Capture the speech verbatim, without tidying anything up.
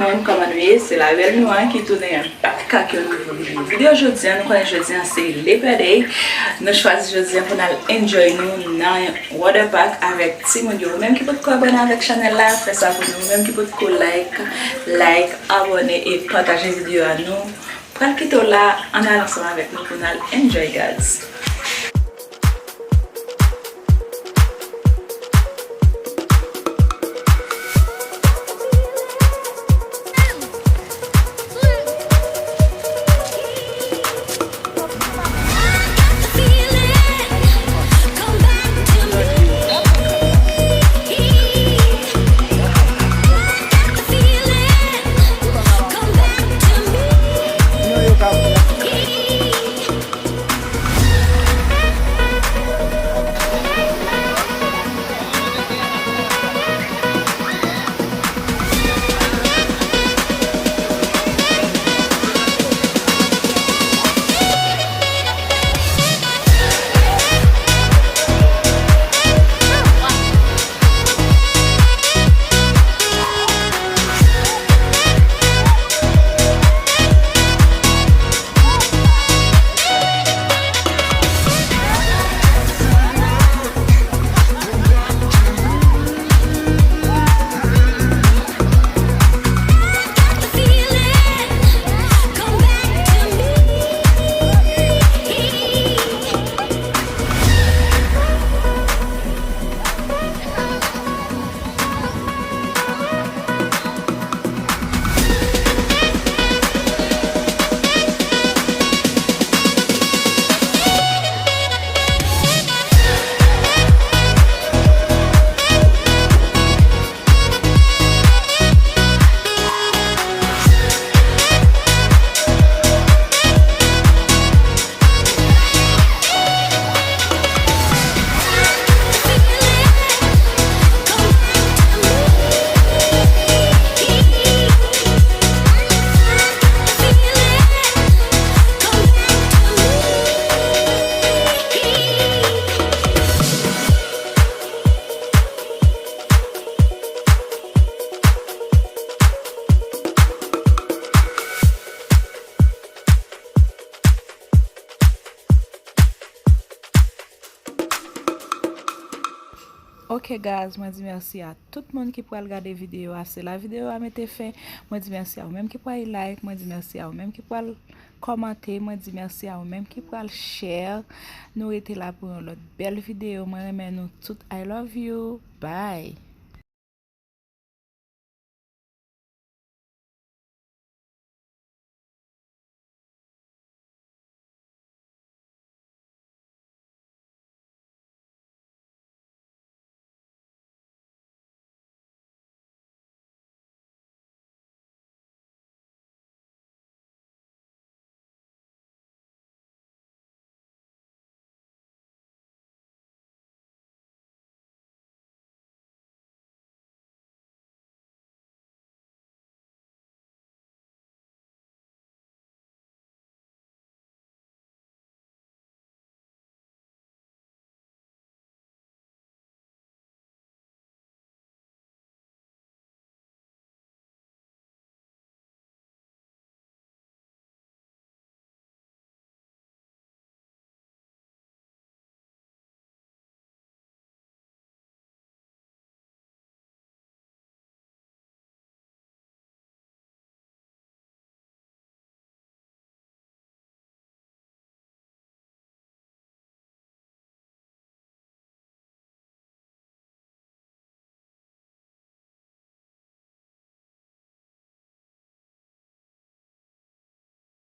Moun, kòman nou ye? Se Labèl Noir ki tounen back ak yon nouvo videyo. Videyo jodi a, nou konnen jodi a se Labor Day. Nou chwazi jodi a pou n al enjoy nou nan water park avèk timoun yo. Ou menm ki potko abòne avèk chanèl la, fè sa pou nou. Ou menm ki potko like, like, abòne e pataje videyo a nou. Pral kite w la, ann al ansanm avèk nou pou n al enjoy, guys. Ok, guys, mwen di mèsi a tout moun ki pral gade videyo a. Se la videyo a mete fen. Mwen di mèsi a ou menm ki pral like. Mwen di mèsi a ou menm ki pral kòmante. Mwen di mèsi a ou menm ki pral share. Nou rete la pou yon lòt bèl videyo. Mwen renmen nou tout. I love you. Bye.